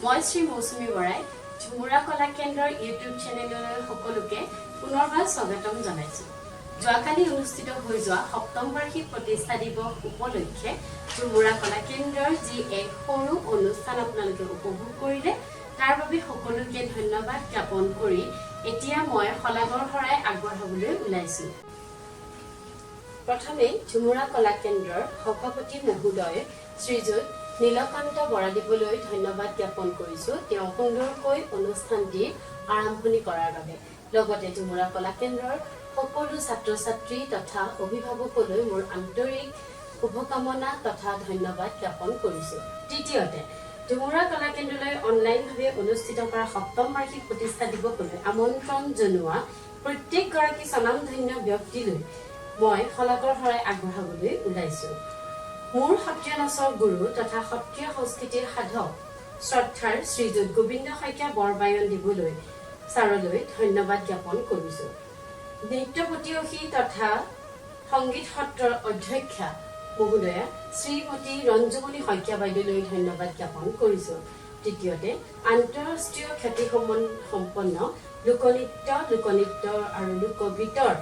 মই শ্ৰী মৌচুমী বৰাই ঝুমুৰা কলা কেন্দ্ৰৰ ইউটিউব চেনেললৈ সকলোকে পুনৰবাৰ স্বাগতম জনাইছোঁ। যোৱাকালি অনুষ্ঠিত হৈ যোৱা সপ্তম বাৰ্ষিক প্ৰতিষ্ঠা দিৱস উপলক্ষে ঝুমুৰা কলা কেন্দ্ৰৰ যি এক সৰু অনুষ্ঠান আপোনালোকে উপভোগ কৰিলে, তাৰ বাবে সকলোকে ধন্যবাদ জ্ঞাপন কৰি এতিয়া মই শলাগৰ শৰাই আগবঢ়াবলৈ ওলাইছোঁ। প্ৰথমে ঝুমুৰা কলা কেন্দ্ৰৰ সভাপতি মহোদয় শ্ৰীযুত নীলকান্ত বৰাদেৱলৈ ধন্যবাদ জ্ঞাপন কৰিছোঁ, তেওঁ সুন্দৰকৈ অনুষ্ঠানটিৰ আৰম্ভণি কৰাৰ বাবে। লগতে ঝুমুৰা কলা কেন্দ্ৰৰ সকলো ছাত্ৰ ছাত্ৰী তথা অভিভাৱকলৈ মোৰ আন্তৰিক শুভকামনা তথা ধন্যবাদ জ্ঞাপন কৰিছোঁ। তৃতীয়তে, ঝুমুৰা কলা কেন্দ্ৰলৈ অনলাইনভাৱে অনুষ্ঠিত কৰা সপ্তম বাৰ্ষিক প্ৰতিষ্ঠা দিৱসলৈ আমন্ত্ৰণ জনোৱা প্ৰত্যেকগৰাকী স্বনামধন্য ব্যক্তিলৈ মই শলাগৰ শৰাই আগবঢ়াবলৈ ওলাইছোঁ। মোৰ সত্ৰীয়া নাচৰ গুৰু তথা সত্ৰীয়া সংস্কৃতিৰ সাধক শ্ৰদ্ধাৰ শ্ৰীযুত গোবিন্দ শইকীয়া বৰবায়ন দেৱলৈ ছাৰলৈ ধন্যবাদ জ্ঞাপন কৰিছোঁ। নৃত্য পটীয়সী তথা সংগীত সত্ৰৰ অধ্যক্ষা মহোদয়া শ্ৰীমতী ৰঞ্জুমণি শইকীয়া বাইদেউলৈ ধন্যবাদ জ্ঞাপন কৰিছোঁ। তৃতীয়তে, আন্তঃৰাষ্ট্ৰীয় খ্যাতি সম্পন্ন লোকনৃত্য, লোকনৃত্য আৰু লোকগীতৰ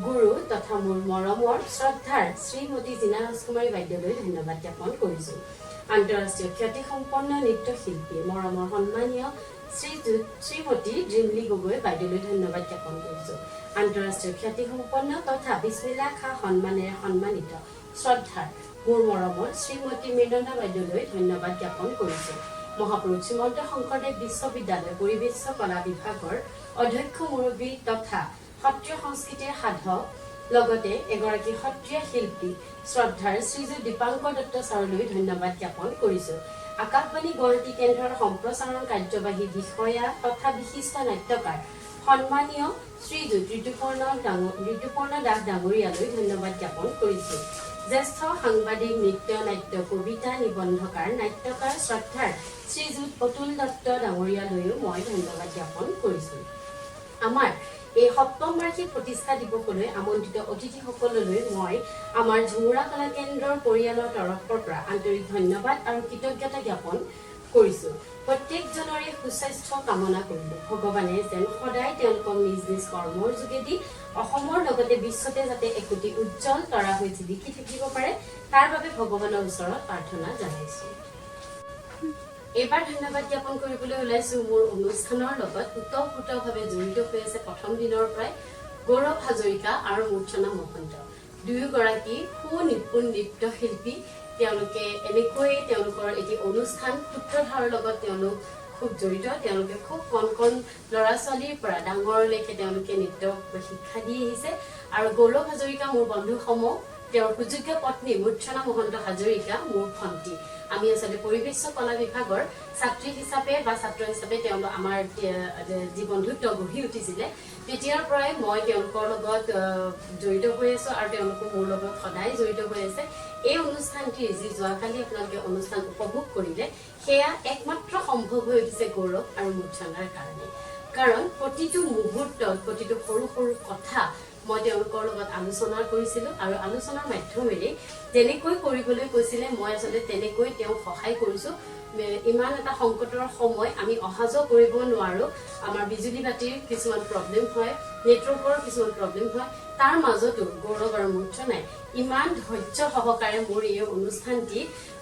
গুৰু তথা মোৰ মৰমৰ শ্ৰদ্ধাৰ শ্ৰীমতী জীনা ৰাজকুমাৰী বাইদেউলৈ ধন্যবাদ জ্ঞাপন কৰিছোঁ। আন্তঃৰাষ্ট্ৰীয় খ্যাতিসম্পন্ন নৃত্যশিল্পী মৰমৰ সন্মানীয় শ্ৰীযুত শ্ৰীমতী ড্ৰিমলি গগৈ বাইদেউলৈ ধন্যবাদ জ্ঞাপন কৰিছোঁ। আন্তঃৰাষ্ট্ৰীয় খ্যাতিসম্পন্ন তথা বিছমিল্লা খা সন্মানেৰে সন্মানিত শ্ৰদ্ধাৰ মোৰ মৰমৰ শ্ৰীমতী মৃণন্দা বাইদেউলৈ ধন্যবাদ জ্ঞাপন কৰিছোঁ। মহাপুৰুষ শ্ৰীমন্ত শংকৰদেৱ বিশ্ববিদ্যালয় পৰিৱেশ্য কলা বিভাগৰ অধ্যক্ষ মুৰব্বী তথা সত্ৰীয়া সংস্কৃতিৰ সাধক, লগতে এগৰাকী সত্ৰীয়া শিল্পী শ্ৰদ্ধাৰ শ্ৰীযুত দীপাংকৰ দত্ত ছাৰলৈ ধন্যবাদ জ্ঞাপন কৰিছোঁ। আকাশবাণী গুৱাহাটী কেন্দ্ৰৰ সম্প্ৰচাৰণ কাৰ্যবাহী বিষয়া তথা বিশিষ্ট নাট্যকাৰ সন্মানীয় শ্ৰীযুত ঋতুপৰ্ণ দাস ডাঙৰীয়ালৈ ধন্যবাদ জ্ঞাপন কৰিছোঁ। জ্যেষ্ঠ সাংবাদিক, নৃত্য নাট্য, কবিতা, নিবন্ধকাৰ, নাট্যকাৰ শ্ৰদ্ধাৰ শ্ৰীযুত অতুল দত্ত ডাঙৰীয়ালৈও মই ধন্যবাদ জ্ঞাপন কৰিছোঁ। আমাৰ এই সপ্তম বাৰ্ষিক প্ৰতিষ্ঠা দিৱসলৈ আমন্ত্ৰিত অতিথিসকললৈ মই আমাৰ ঝুমুৰা কলা কেন্দ্ৰৰ পৰিয়ালৰ তৰফৰ পৰা আন্তৰিক ধন্যবাদ আৰু কৃতজ্ঞতা জ্ঞাপন কৰিছোঁ। প্ৰত্যেকজনৰে সুস্বাস্থ্য কামনা কৰিলোঁ। ভগৱানে যেন সদায় তেওঁলোকক নিজ নিজ কৰ্মৰ যোগেদি অসমৰ লগতে বিশ্বতে যাতে একোটি উজ্জ্বল তৰা হৈ জিলিকি থাকিব পাৰে, তাৰ বাবে ভগৱানৰ ওচৰত প্ৰাৰ্থনা জনাইছোঁ। এইবাৰ ধন্যবাদ জ্ঞাপন কৰিবলৈ ওলাইছো মোৰ অনুষ্ঠানৰ লগত ওতঃপ্ৰোতভাৱে জড়িত হৈ আছে প্ৰথম দিনৰ পৰাই গৌৰৱ হাজৰিকা আৰু মূৰ্ছনা মহন্ত। দুয়োগৰাকী সুনিপুণ নৃত্যশিল্পী। তেওঁলোকে এনেকৈয়ে তেওঁলোকৰ এটি অনুষ্ঠান সূত্ৰধাৰৰ লগত তেওঁলোক খুব জড়িত। তেওঁলোকে খুব কণ কণ ল'ৰা ছোৱালীৰ পৰা ডাঙৰলৈকে তেওঁলোকে নৃত্য শিক্ষা দি আহিছে। আৰু গৌৰৱ হাজৰিকা মোৰ বন্ধুসম, তেওঁৰ সুযোগ্য পত্নী মূৰ্ছনা মহন্ত হাজৰিকা মোৰ ভণ্টি। আমি আচলতে পৰিৱেশ্য কলা বিভাগৰ ছাত্ৰী হিচাপে বা ছাত্ৰ হিচাপে তেওঁলোক আমাৰ যি বন্ধুত্ব গঢ়ি উঠিছিলে, তেতিয়াৰ পৰাই মই তেওঁলোকৰ লগত জড়িত হৈ আছো আৰু তেওঁলোকো মোৰ লগত সদায় জড়িত হৈ আছে। এই অনুষ্ঠানটিৰ যি যোৱাকালি আপোনালোকে অনুষ্ঠান উপভোগ কৰিলে, সেয়া একমাত্ৰ সম্ভৱ হৈ উঠিছে গৌৰৱ আৰু মূৰ্ছনাৰ কাৰণে। কাৰণ প্ৰতিটো মুহূৰ্তত প্ৰতিটো সৰু সৰু কথা মই তেওঁলোকৰ লগত আলোচনা কৰিছিলোঁ আৰু আলোচনাৰ মাধ্যমেৰে যেনেকৈ কৰিবলৈ কৈছিলে, মই আচলতে তেনেকৈ তেওঁক সহায় কৰিছোঁ। ইমান এটা সংকটৰ সময়, আমি অহা যোৱা কৰিব নোৱাৰোঁ, আমাৰ বিজুলী বাতিৰ কিছুমান প্ৰব্লেম হয়, নেটৱৰ্কৰ কিছুমান প্ৰব্লেম হয়, তাৰ মাজতো গৌৰৱ আৰু মূৰ্ছনাই ইমান ধৈৰ্য সহকাৰে মোৰ এই অনুষ্ঠানটি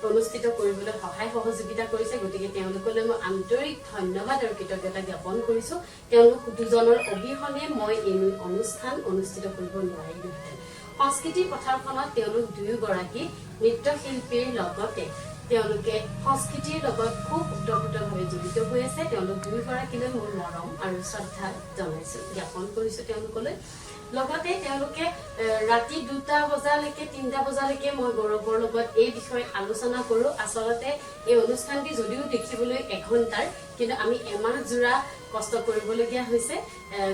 অনুষ্ঠিত কৰিবলৈ সহায় সহযোগিতা কৰিছে। গতিকে তেওঁলোকলৈ মই আন্তৰিক ধন্যবাদ আৰু কৃতজ্ঞতা জ্ঞাপন কৰিছোঁ। তেওঁলোক দুজনৰ অবিহনে মই এই অনুষ্ঠান অনুষ্ঠিত কৰিব নোৱাৰিলোহেঁতেন। সংস্কৃতিৰ পথাৰখনত তেওঁলোক দুয়োগৰাকী নৃত্যশিল্পীৰ লগতে তেওঁলোকে সংস্কৃতিৰ লগত খুব ওতঃপ্ৰোতভাৱে জড়িত হৈ আছে। তেওঁলোক দুয়োগৰাকীলৈ মোৰ মৰম আৰু শ্ৰদ্ধা জনাইছোঁ, জ্ঞাপন কৰিছোঁ তেওঁলোকলৈ। লগতে তেওঁলোকে ৰাতি 2টা বজালৈকে, 3টা বজালৈকে মই গৌৰৱৰ লগত এই বিষয়ত আলোচনা কৰোঁ। আচলতে এই অনুষ্ঠানটি যদিও দেখিবলৈ এঘণ্টাৰ, কিন্তু আমি এমাহ জোৰা কষ্ট কৰিবলগীয়া হৈছে।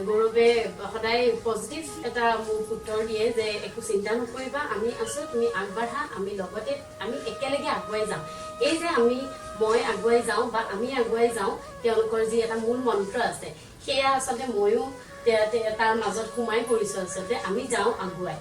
গৌৰৱে সদায় পজিটিভ এটা মোক উত্তৰ দিয়ে যে একো চিন্তা নকৰিবা, আমি আছো, তুমি আগবাঢ়া, আমি লগতে আমি একেলগে আগুৱাই যাম। এই যে আমি মই আগুৱাই যাওঁ বা আমি আগুৱাই যাওঁ, তেওঁলোকৰ যি এটা মূল মন্ত্ৰ আছে, সেয়া আচলতে ময়ো তাৰ মাজত সোমাই পৰিছো। আচলতে আমি যাওঁ আগুৱাই।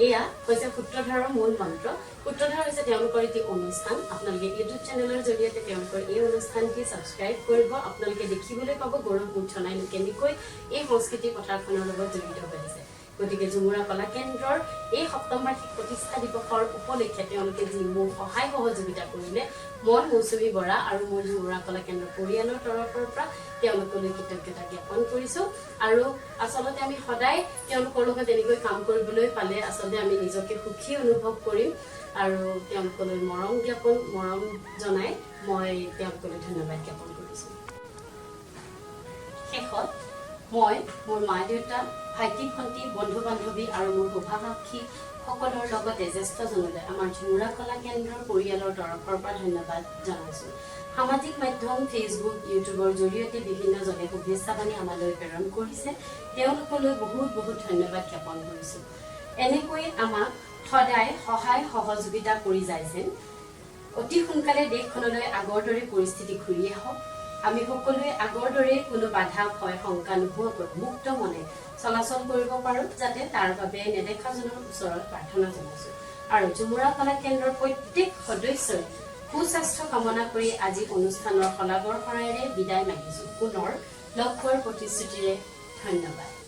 এয়া হৈছে সূত্ৰধাৰৰ মূল মন্ত্ৰ। সূত্ৰধাৰ হৈছে তেওঁলোকৰ এটি অনুষ্ঠান। আপোনালোকে ইউটিউব চেনেলৰ জৰিয়তে তেওঁলোকৰ এই অনুষ্ঠানটি ছাবস্ক্ৰাইব কৰিব। আপোনালোকে দেখিবলৈ পাব গৌৰৱ মূৰ্ছনাইনো কেনেকৈ এই সংস্কৃতি পথাৰখনৰ লগত জড়িত হৈ আছে। গতিকে ঝুমুৰা কলা কেন্দ্ৰৰ এই সপ্তম বাৰ্ষিক প্ৰতিষ্ঠা দিৱসৰ উপলক্ষে তেওঁলোকে যি মোক সহায় সহযোগিতা কৰিলে, মই মৌচুমী বৰা আৰু মোৰ ঝুমুৰা কলা কেন্দ্ৰৰ পৰিয়ালৰ তৰফৰ পৰা তেওঁলোকলৈ কৃতজ্ঞতা জ্ঞাপন কৰিছোঁ। আৰু আচলতে আমি সদায় তেওঁলোকৰ লগত এনেকৈ কাম কৰিবলৈ পালে আচলতে আমি নিজকে সুখী অনুভৱ কৰিম আৰু তেওঁলোকলৈ মৰম জনাই মই তেওঁলোকলৈ ধন্যবাদ জ্ঞাপন কৰিছোঁ। শেষত মই মোৰ মা দেউতা, ভাইটি ভণ্টি, বন্ধু বান্ধৱী আৰু মোৰ শুভাকাংক্ষী সকলৰ লগতে জ্যেষ্ঠজনলৈ আমাৰ ঝুমুৰা কলা কেন্দ্ৰৰ পৰিয়ালৰ তৰফৰ পৰা ধন্যবাদ জনাইছোঁ। সামাজিক মাধ্যম ফেচবুক, ইউটিউবৰ জৰিয়তে বিভিন্নজনে শুভেচ্ছা বাণী আমালৈ প্ৰেৰণ কৰিছে। তেওঁলোকলৈ বহুত বহুত ধন্যবাদ জ্ঞাপন কৰিছোঁ। এনেকৈ আমাক সদায় সহায় সহযোগিতা কৰি যায় যেন। অতি সোনকালে দেশখনলৈ আগৰ দৰে পৰিস্থিতি ঘূৰি আহক। আমি সকলোৱে আগৰ দৰে কোনো বাধা, ভয়, শংকা নোহোৱাকৈ মুক্ত মনে চলাচল কৰিব পাৰোঁ যাতে, তাৰ বাবে নেদেখাজনৰ ওচৰত প্ৰাৰ্থনা জনাইছোঁ। আৰু ঝুমুৰা কলা কেন্দ্ৰৰ প্ৰত্যেক সদস্যই সুস্বাস্থ্য কামনা কৰি আজি অনুষ্ঠানৰ শলাগৰ শৰাইৰে বিদায় মাগিছোঁ। পুনৰ লগ পোৱাৰ প্ৰতিশ্ৰুতিৰে ধন্যবাদ।